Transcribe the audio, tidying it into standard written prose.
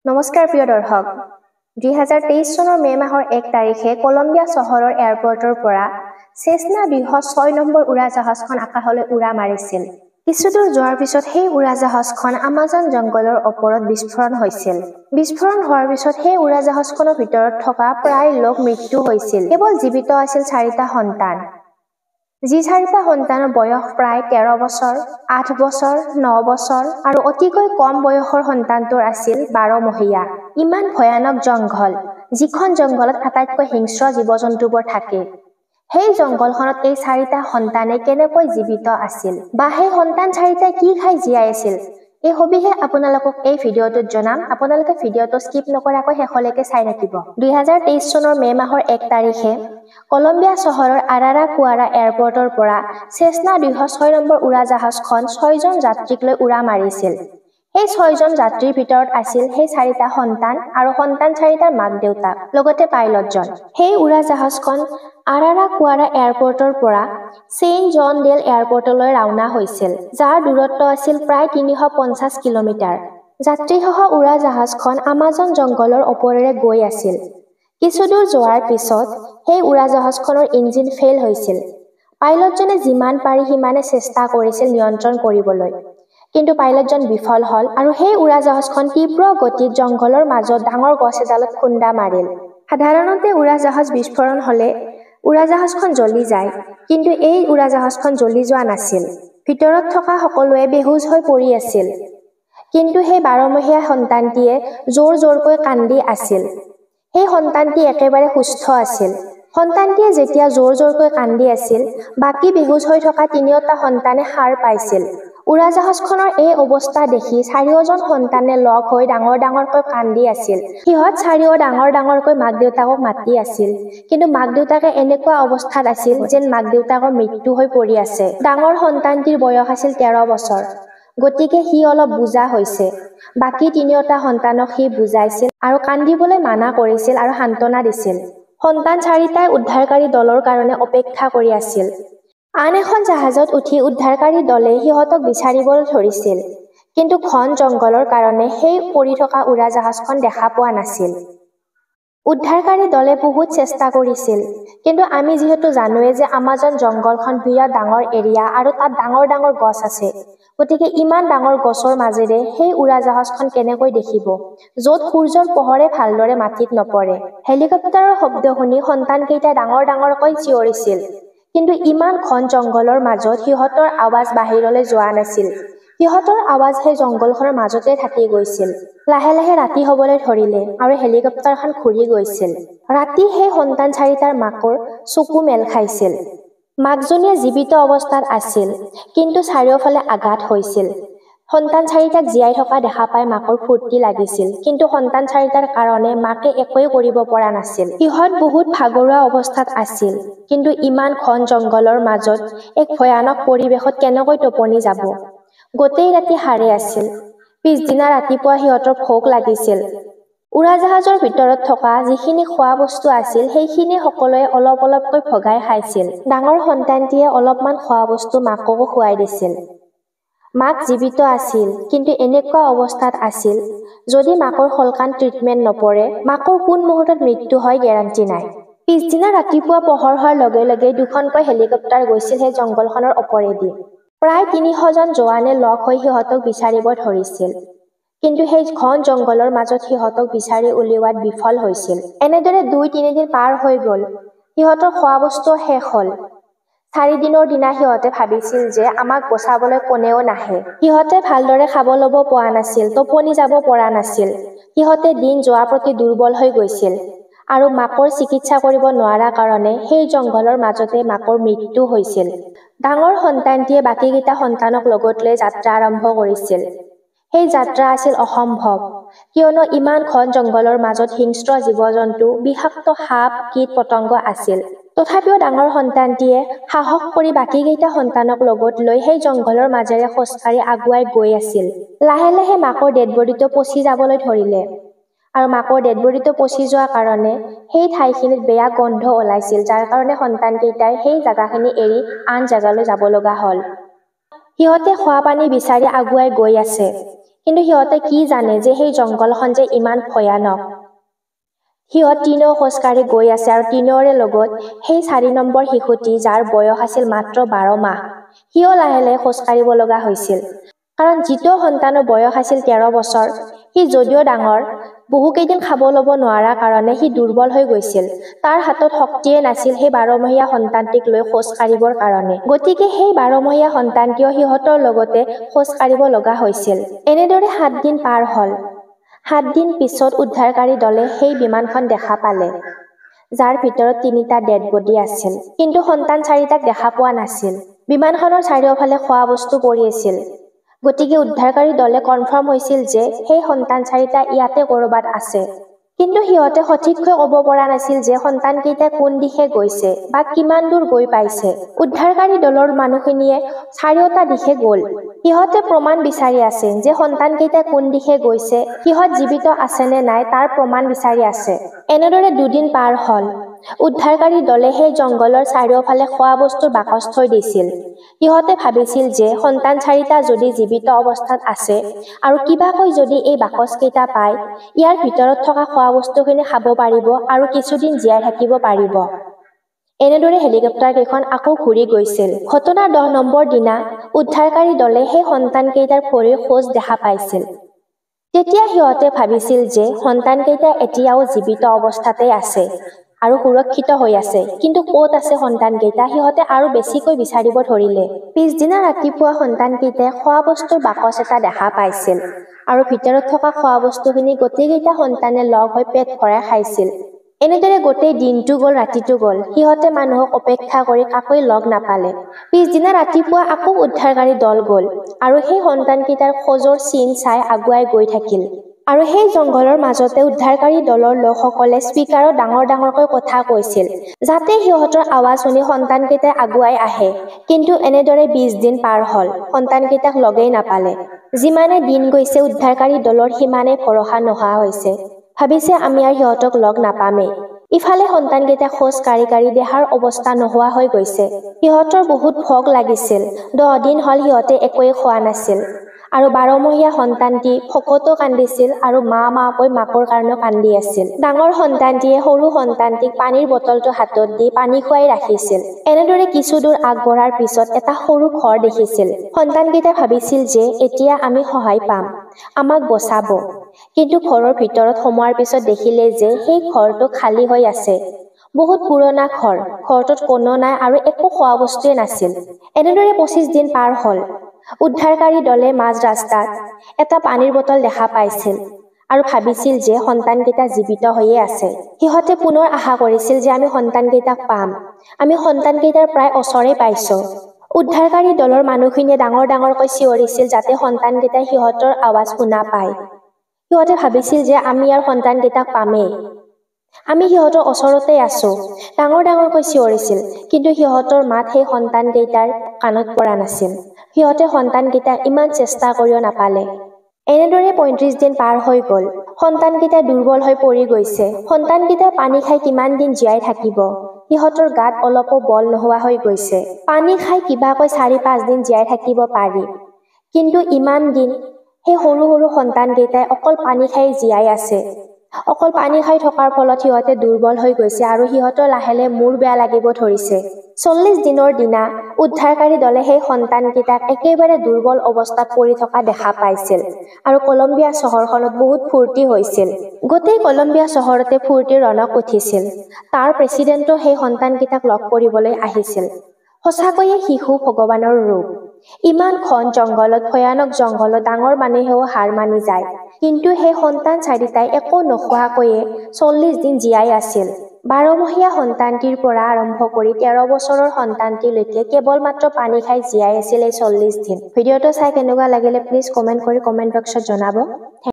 নমস্কাৰ প্ৰিয় দৰ্শক, 2023 চনৰ মে' মাহৰ 1 তাৰিখে কলম্বিয়া চহৰৰ এয়াৰপৰ্টৰ পৰা চেচনা 206 নম্বৰ উৰাজাহাজখন আকাশলৈ উৰা মাৰিছিল। কিছুদূৰ যোৱাৰ পিছত সেই উৰাজাহাজখন আমাজন জংঘলৰ ওপৰত বিস্ফোৰণ হৈছিল। বিস্ফোৰণ হোৱাৰ পিছত সেই উৰাজাহাজখনৰ ভিতৰত থকা প্ৰায় লোক মৃত্যু হৈছিল। কেৱল জীৱিত আছিল চাৰিটা সন্তান, যি চাৰিটা সন্তানৰ বয়স প্ৰায় 13 বছৰ, 8 বছৰ, 9 বছৰ আৰু অতিকৈ কম বয়সৰ সন্তানটোৰ আছিল 12 মহীয়া। ইমান ভয়ানক জংঘল, যিখন জংঘলত আটাইতকৈ হিংস্ৰ জীৱ-জন্তুবোৰ থাকে, সেই জংঘলখনত এই চাৰিটা সন্তানে কেনেকৈ জীৱিত আছিল বা সেই সন্তান চাৰিটাই কি খাই জীয়াই আছিল, এই সবিশেষ আপোনালোকক এই ভিডিঅ'টোত জনাম। আপোনালোকে ভিডিঅ'টো স্কিপ নকৰাকৈ শেষলৈকে চাই থাকিব। 2023 চনৰ মে' মাহৰ 1 তাৰিখে কলম্বিয়া চহৰৰ আৰাৰা কুৱাৰা এয়াৰপৰ্টৰ পৰা চেচনা 206 নম্বৰ উৰাজাহাজখন 6জন যাত্ৰীক লৈ উৰা মাৰিছিল। সেই 6জন যাত্ৰীৰ ভিতৰত আছিল সেই চাৰিটা সন্তান আৰু সন্তান চাৰিটাৰ মাক দেউতাক, লগতে পাইলটজন। সেই উৰাজাহাজখন আৰাৰা কুৱাৰা এয়াৰপৰ্টৰ পৰা ছেইণ্ট জন ডেল এয়াৰপৰ্টলৈ ৰাওনা হৈছিল, যাৰ দূৰত্ব আছিল প্ৰায় 350 কিলোমিটাৰ। যাত্ৰীসহ উৰাজাহাজখন আমাজন জংঘলৰ ওপৰেৰে গৈ আছিল। কিছুদূৰ যোৱাৰ পিছত সেই উৰাজাহাজখনৰ ইঞ্জিন ফেইল হৈছিল। পাইলটজনে যিমান পাৰি সিমানে চেষ্টা কৰিছিল নিয়ন্ত্ৰণ কৰিবলৈ, কিন্তু পাইলটজন বিফল হ'ল আৰু সেই উৰাজাহাজখন তীব্ৰ গতিত জংঘলৰ মাজত ডাঙৰ গছ এডালত খুন্দা মাৰিল। সাধাৰণতে উৰাজাহাজ বিস্ফোৰণ হ'লে উৰাজাহাজখন জ্বলি যায়, কিন্তু এই উৰাজাহাজখন জ্বলি যোৱা নাছিল। ভিতৰত থকা সকলোৱে বেহুজ হৈ পৰি আছিল, কিন্তু সেই 12 মহীয়া সন্তানটিয়ে জোৰ জোৰকৈ কান্দি আছিল। সেই সন্তানটি একেবাৰে সুস্থ আছিল। সন্তানটিয়ে যেতিয়া জোৰ জোৰকৈ কান্দি আছিল, বাকী বেহুজ হৈ থকা তিনিওটা সন্তানে সাৰ পাইছিল। উৰাজাহাজখনৰ এই অৱস্থা দেখি চাৰিওজন সন্তানে লগ হৈ ডাঙৰ ডাঙৰকৈ কান্দি আছিল। সিহঁত চাৰিও ডাঙৰ ডাঙৰকৈ মাক দেউতাকক মাতি আছিল, কিন্তু মাক দেউতাকে এনেকুৱা অৱস্থাত আছিল যেন মাক দেউতাকৰ মৃত্যু হৈ পৰি আছে। ডাঙৰ সন্তানটিৰ বয়স আছিল 13 বছৰ, গতিকে সি অলপ বুজা হৈছে। বাকী তিনিওটা সন্তানক সি বুজাইছিল আৰু কান্দিবলৈ মানা কৰিছিল আৰু সান্তনা দিছিল। সন্তান চাৰিটাই উদ্ধাৰকাৰী দলৰ কাৰণে অপেক্ষা কৰি আছিল। আন এখন জাহাজত উঠি উদ্ধাৰকাৰী দলে সিহঁতক বিচাৰিবলৈ ধৰিছিল, কিন্তু ঘন জংঘলৰ কাৰণে সেই পৰি থকা উৰাজাহাজখন দেখা পোৱা নাছিল। উদ্ধাৰকাৰী দলে বহুত চেষ্টা কৰিছিল, কিন্তু আমি যিহেতু জানোৱে যে আমাজন জংঘলখন বিৰাট ডাঙৰ এৰিয়া আৰু তাত ডাঙৰ ডাঙৰ গছ আছে, গতিকে ইমান ডাঙৰ গছৰ মাজেৰে সেই উৰাজাহাজখন কেনেকৈ দেখিব, য'ত সূৰ্যৰ পোহৰে ভালদৰে মাটিত নপৰে। হেলিকপ্টাৰৰ শব্দ শুনি সন্তানকেইটাই ডাঙৰ ডাঙৰকৈ চিঞৰিছিল, কিন্তু ইমান ঘন জংঘলৰ মাজত সিহঁতৰ আৱাজ বাহিৰলৈ যোৱা নাছিল। সিহঁতৰ আৱাজ সেই জংঘলখনৰ মাজতে থাকি গৈছিল। লাহে লাহে ৰাতি হ'বলৈ ধৰিলে আৰু হেলিকপ্টাৰখন ঘূৰি গৈছিল। ৰাতি সেই সন্তান চাৰিটাৰ মাকৰ চকু মেল খাইছিল। মাকজনীয়ে জীৱিত অৱস্থাত আছিল, কিন্তু চাৰিওফালে আঘাত হৈছিল। সন্তান চাৰিটাক জীয়াই থকা দেখা পাই মাকৰ ফূৰ্তি লাগিছিল, কিন্তু সন্তান চাৰিটাৰ কাৰণে মাকে একোৱে কৰিব পৰা নাছিল। সিহঁত বহুত ভাগৰুৱা অৱস্থাত আছিল, কিন্তু ইমান ঘন জংঘলৰ মাজত এক ভয়ানক পৰিৱেশত কেনেকৈ টোপনি যাব? গোটেই ৰাতি সাৰে আছিল। পিছদিনা ৰাতিপুৱা সিহঁতৰ ভোক লাগিছিল। উৰাজাহাজৰ ভিতৰত থকা যিখিনি খোৱা বস্তু আছিল সেইখিনি সকলোৱে অলপ অলপকৈ ভগাই খাইছিল। ডাঙৰ সন্তানটিয়ে অলপমান খোৱা বস্তু মাককো খুৱাই দিছিল। মাক জীৱিত আছিল, কিন্তু এনেকুৱা অৱস্থাত আছিল যদি মাকৰ সলকান ট্ৰিটমেণ্ট নপৰে মাকৰ কোন মুহূৰ্তত মৃত্যু হয় গেৰাণ্টি নাই। পিছদিনা ৰাতিপুৱা পোহৰ হোৱাৰ লগে লগে দুখনকৈ হেলিকপ্টাৰ গৈছিল সেই জংঘলখনৰ ওপৰেদি। প্ৰায় 300জন জোৱানে লগ হৈ সিহঁতক বিচাৰিব ধৰিছিল, কিন্তু সেই ঘন জংঘলৰ মাজত সিহঁতক বিচাৰি উলিওৱাত বিফল হৈছিল। এনেদৰে 2-3 দিন পাৰ হৈ গ'ল। সিহঁতৰ খোৱা বস্তু শেষ হ'ল। 4 দিনৰ দিনা সিহঁতে ভাবিছিল যে আমাক বচাবলৈ কোনেও নাহে। সিহঁতে ভালদৰে খাব ল'ব পোৱা নাছিল, টোপনি যাব পৰা নাছিল। সিহঁতে দিন যোৱাৰ প্ৰতি দুৰ্বল হৈ গৈছিল আৰু মাকৰ চিকিৎসা কৰিব নোৱাৰা কাৰণে সেই জংঘলৰ মাজতে মাকৰ মৃত্যু হৈছিল। ডাঙৰ সন্তানটিয়ে বাকীকেইটা সন্তানক লগত লৈ যাত্ৰা আৰম্ভ কৰিছিল। সেই যাত্ৰা আছিল অসম্ভৱ, কিয়নো ইমান ঘন জংঘলৰ মাজত হিংস্ৰ জীৱ-জন্তু, বিষাক্ত সাপ, কীট পতংগ আছিল। তথাপিও ডাঙৰ সন্তানটিয়ে সাহস কৰি বাকীকেইটা সন্তানক লগত লৈ সেই জংঘলৰ মাজেৰে খোজকাঢ়ি আগুৱাই গৈ আছিল। লাহে লাহে মাকৰ ডেড বডিটো পচি যাবলৈ ধৰিলে আৰু মাকৰ ডেড বডিটো পচি যোৱাৰ কাৰণে সেই ঠাইখিনিত বেয়া গোন্ধ ওলাইছিল, যাৰ কাৰণে সন্তানকেইটাই সেই জাগাখিনি এৰি আন জেগালৈ যাব লগা হ'ল। সিহঁতে খোৱা পানী বিচাৰি আগুৱাই গৈ আছে, কিন্তু সিহঁতে কি জানে যে সেই জংঘলখন যে ইমান ভয়ানক। সিহঁত তিনিও খোজকাঢ়ি গৈ আছে আৰু তিনিওৰে লগত সেই 4 নম্বৰ শিশুটি, যাৰ বয়স আছিল মাত্ৰ 12 মাহ, সিও লাহে লাহে খোজকাঢ়িব লগা হৈছিল। কাৰণ যিটো সন্তানৰ বয়স আছিল 13 বছৰ, সি যদিও ডাঙৰ, বহুকেইদিন খাব ল'ব নোৱাৰাৰ কাৰণে সি দুৰ্বল হৈ গৈছিল। তাৰ হাতত শক্তিয়ে নাছিল সেই 12মহীয়া সন্তানটিক লৈ খোজ কাঢ়িবৰ কাৰণে। গতিকে সেই 12মহীয়া সন্তানটিও সিহঁতৰ লগতে খোজ কাঢ়িব লগা হৈছিল। এনেদৰে 7 দিন পাৰ হ'ল। 7 দিন পিছত উদ্ধাৰকাৰী দলে সেই বিমানখন দেখা পালে, যাৰ ভিতৰত 3টা ডেড বডি আছিল, কিন্তু সন্তান 4টাক দেখা পোৱা নাছিল। বিমানখনৰ চাৰিওফালে খোৱা বস্তু পৰি আছিল। গতিকে উদ্ধাৰকাৰী দলে কনফাৰ্ম হৈছিল যে সেই সন্তান 4টা ইয়াতে ক'ৰবাত আছে। কিন্তু সিহঁতে সঠিককৈ ক'ব পৰা নাছিল যে সন্তানকেইটা কোন দিশে গৈছে বা কিমান দূৰ গৈ পাইছে। উদ্ধাৰকাৰী দলৰ মানুহখিনিয়ে চাৰিওটা দিশে গ'ল। সিহঁতে প্ৰমাণ বিচাৰি আছে যে সন্তানকেইটা কোন দিশে গৈছে, সিহঁত জীৱিত আছে নে নাই তাৰ প্ৰমাণ বিচাৰি আছে। এনেদৰে 2 দিন পাৰ হ'ল। উদ্ধাৰকাৰী দলে সেই জংঘলৰ চাৰিওফালে খোৱা বস্তুৰ বাকচ থৈ দিছিল। সিহঁতে ভাবিছিল যে সন্তান 4টা যদি জীৱিত অৱস্থাত আছে আৰু কিবাকৈ যদি এই বাকচকেইটা পায়, ইয়াৰ ভিতৰত থকা খোৱা বস্তুখিনি খাব পাৰিব আৰু কিছুদিন জীয়াই থাকিব পাৰিব। এনেদৰে হেলিকপ্টাৰ কেইখন আকৌ ঘূৰি গৈছিল। ঘটনাৰ 10 নম্বৰ দিনা উদ্ধাৰকাৰী দলে সেই সন্তানকেইটাৰ ভৰিৰ খোজ দেখা পাইছিল। তেতিয়া সিহঁতে ভাবিছিল যে সন্তানকেইটা এতিয়াও জীৱিত অৱস্থাতে আছে আৰু সুৰক্ষিত হৈ আছে। কিন্তু ক'ত আছে সন্তানকেইটা, সিহঁতে আৰু বেছিকৈ বিচাৰিব ধৰিলে। পিছদিনা ৰাতিপুৱা সন্তানকেইটাই খোৱা বস্তুৰ বাকচ এটা দেখা পাইছিল আৰু ভিতৰত থকা খোৱা বস্তুখিনি গোটেইকেইটা সন্তানে লগ হৈ পেট ভৰাই খাইছিল। এনেদৰে গোটেই দিনটো গ'ল, ৰাতিটো গ'ল। সিহঁতে মানুহক অপেক্ষা কৰি কাকোৱে লগ নাপালে। পিছদিনা ৰাতিপুৱা আকৌ উদ্ধাৰকাৰী দল গ'ল আৰু সেই সন্তানকেইটাৰ খোজৰ চিন চাই আগুৱাই গৈ থাকিল। আৰু সেই জংঘলৰ মাজতে উদ্ধাৰকাৰী দলৰ লোকসকলে স্পীকাৰত ডাঙৰ ডাঙৰকৈ কথা কৈছিল, যাতে সিহঁতৰ আৱাজ শুনি সন্তানকেইটাই আগুৱাই আহে। কিন্তু এনেদৰে 20 দিন পাৰ হ'ল, সন্তানকেইটাক লগেই নাপালে। যিমানে দিন গৈছে, উদ্ধাৰকাৰী দলৰ সিমানে ভৰসা নোহোৱা হৈছে। ভাবিছে আমি আৰু সিহঁতক লগ নাপামেই। ইফালে সন্তানকেইটা খোজ কাঢ়ি কাঢ়ি দেহাৰ অৱস্থা নোহোৱা হৈ গৈছে। সিহঁতৰ বহুত ভোক লাগিছিল। 10 দিন হ'ল সিহঁতে একোৱেই খোৱা নাছিল। আৰু 12মহীয়া সন্তানটি ভোকতো কান্দিছিল আৰু মা মা কৈ মাকৰ কাৰণেও কান্দি আছিল। ডাঙৰ সন্তানটিয়ে সৰু সন্তানটিক পানীৰ বটলটো হাতত দি পানী খুৱাই ৰাখিছিল। এনেদৰে কিছু দূৰ আগবঢ়াৰ পিছত এটা সৰু ঘৰ দেখিছিল। সন্তানকেইটাই ভাবিছিল যে এতিয়া আমি সহায় পাম, আমাক বচাব। কিন্তু ঘৰৰ ভিতৰত সোমোৱাৰ পিছত দেখিলে যে সেই ঘৰটো খালী হৈ আছে। বহুত পুৰণা ঘৰ, ঘৰটোত কোনো নাই আৰু একো খোৱা বস্তুৱে নাছিল। এনেদৰে 25 দিন পাৰ হ'ল। উদ্ধাৰকাৰী দলে মাজ ৰাস্তাত এটা পানীৰ বটল দেখা পাইছিল আৰু ভাবিছিল যে সন্তানকেইটা জীৱিত হৈয়ে আছে। সিহঁতে পুনৰ আশা কৰিছিল যে আমি সন্তানকেইটাক পাম, আমি সন্তানকেইটাৰ প্ৰায় ওচৰেই পাইছোঁ। উদ্ধাৰকাৰী দলৰ মানুহখিনিয়ে ডাঙৰ ডাঙৰকৈ চিঞৰিছিল যাতে সন্তানকেইটাই সিহঁতৰ আৱাজ শুনা পায়। সিহঁতে ভাবিছিল যে আমি আৰু সন্তানকেইটাক পামেই, আমি সিহঁতৰ ওচৰতে আছোঁ। ডাঙৰ ডাঙৰকৈ চিঞৰিছিল, কিন্তু সিহঁতৰ মাত সেই সন্তানকেইটাৰ কাণত পৰা নাছিল। সিহঁতে সন্তানকেইটাক ইমান চেষ্টা কৰিও নাপালে। এনেদৰে 35 দিন পাৰ হৈ গ'ল। সন্তানকেইটা দুৰ্বল হৈ পৰি গৈছে। সন্তানকেইটাই পানী খাই কিমান দিন জীয়াই থাকিব? সিহঁতৰ গাত অলপো বল নোহোৱা হৈ গৈছে। পানী খাই কিবাকৈ 4-5 দিন জীয়াই থাকিব পাৰি, কিন্তু ইমান দিন সেই সৰু সৰু সন্তানকেইটাই অকল পানী খাই জীয়াই আছে। অকল পানী খাই থকাৰ ফলত সিহঁতে দুৰ্বল হৈ গৈছে আৰু সিহঁতৰ লাহে লাহে মূৰ বেয়া লাগিব ধৰিছে। 40 দিনৰ দিনা উদ্ধাৰকাৰী দলে সেই সন্তানকেইটাক একেবাৰে দুৰ্বল অৱস্থাত পৰি থকা দেখা পাইছিল আৰু কলম্বিয়া চহৰখনত বহুত ফূৰ্তি হৈছিল। গোটেই কলম্বিয়া চহৰতে ফূৰ্তিৰ ৰণক উঠিছিল। তাৰ প্ৰেচিডেণ্টো সেই সন্তানকেইটাক লগ কৰিবলৈ আহিছিল। সঁচাকৈয়ে শিশু ভগৱানৰ ৰূপ। ইমান ঘন জংঘলত, ভয়ানক জংঘলত ডাঙৰ মানুহেও হাৰ মানি যায়, কিন্তু সেই সন্তান 4টাই একো নোখোৱাকৈয়ে 40 দিন জীয়াই আছিল। 12মহীয়া সন্তানটিৰ পৰা আৰম্ভ কৰি 13 বছৰৰ সন্তানটিলৈকে কেৱল মাত্ৰ পানী খাই জীয়াই আছিল এই 40 দিন। ভিডিঅ'টো চাই কেনেকুৱা লাগিলে প্লিজ কমেণ্ট কৰি কমেণ্ট বক্সত জনাব।